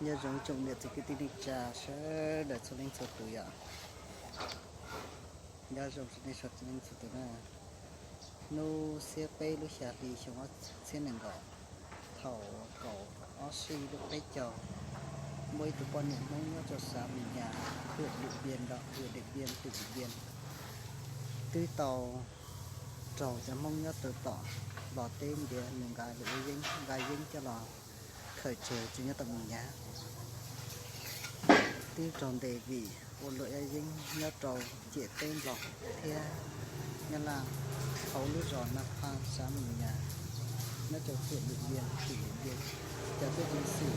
Nyob zoo tsoom niam txiv kwv tij neej tsa sawv daws txhua leej txhua tus yom. Nyob zoo nej txhua leej txhua tus na. Hnub xiab peb lub xya hli xyoo ob txhiab nees nkaum, thaum kaum ob sij lub peb caug, muaj ib tug poj niam Hmoob nyob rau xav Mis Nyas, huyện Điện Biên, huyện Điện Biên, tỉnh Điện Biên, twb tau raug cov Hmoob nyob rau tom Nplog teb ntiav nws nqa lub yeeb, nqa yeeb coj los khaws tseg tsis nyob tom Mis Nyas. Twb raug ntes vim ua luam yeeb nyob rau ciam teb Nplog thiab Nyab Laj, hauv lub zos Naj Phaj xav Mis Nyas, nyob rau huyện Điện Biên, tỉnh Điện Biên. Cov tub ceev xwm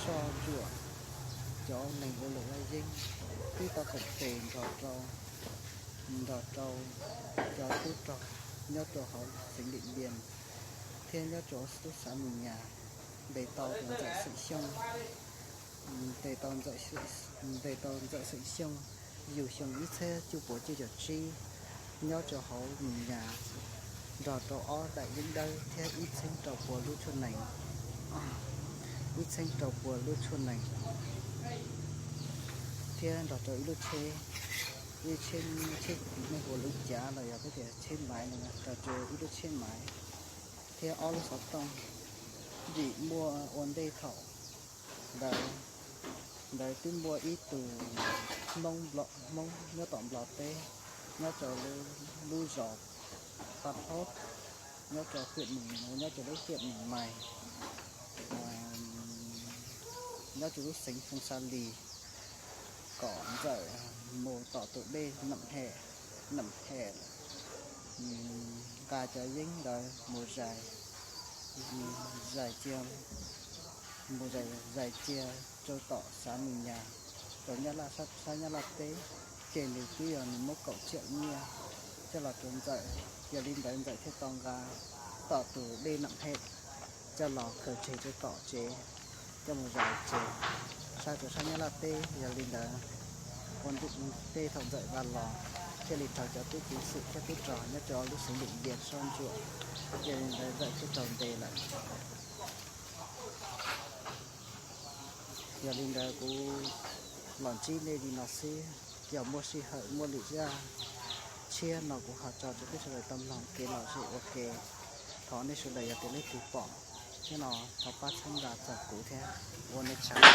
soj ntsuam cov neeg ua luam yeeb, twb tau koom tes nrog rau, nrog rau cov tub rog nyob rau hauv xeev Điện Biên thiab nyob rau lub xav Mis Nyas, ntes tau tus Ntxawm Xeem Xyooj, ntes tau, ntes tau Ntxawm Xeem Xyooj yug xyoo ib txhiab cuaj puas cuaj caum tsib, nyob rau hauv Mis Nyas, nrog rau ob daim yeeb dawb thiab ib txheeb rau pua lub tshuaj nees, ib txheeb rau pua lub tshuaj nees, thiab nrog rau ib lub tsheb, ib tsheb, tsheb nej hu lub cav los yog peb tias tsheb maiv no, nrog rau ib lub tsheb maiv thiab ob lub xov tooj. Vim muaj ua ntej thaum ntawd, ntawd twb muaj ib tug Hmoob, Hmoob nyob tom Nplog teb, nyob rau lub zos Paj Hlob, nyob rau huyện Mường, nyob rau lub huyện Mường Mày, nyob rau lub xeev Phung Sa Lis, kom Ntxawm mus tom tus dej Nam Hem, Nam Hem, nqa cov yeeb ntawd mus zais, zais cia, mus zais cia rau tom xav Mis Nyas, rau Nyab Laj, sab Nyab Laj teb, ces nws twb yog nws muab kaum tsiam nyiaj coj los rau Ntxawm. Yog li ntawd Ntxawm thiaj tau nqa tom tus dej Nam Hem coj los khaws tseg rau tom tsev, coj mus zais tsev sab rau sab Nyab Laj teb. Yog li ntawd, ua ntej thaum Ntxawm nqa los, thiaj li raug cov tub ceev xwm thiab tub rog nyob rau lub xeev Điện Biên soj ntsuam, yog li ntawd Ntxawm thiaj raug ntes lawm. Yog li ntawd kuv los ntsib nej li no xwb, yog muaj sij hawm muaj lwm zaj tshiab no kuv ho tso rau peb sawv daws tau mloog kev lom zem ua ke. Thov nej sawv daws yog tias leej twg pom thiab no thov pab txhawb nqa txog kuv thiab, ua nej tsaug.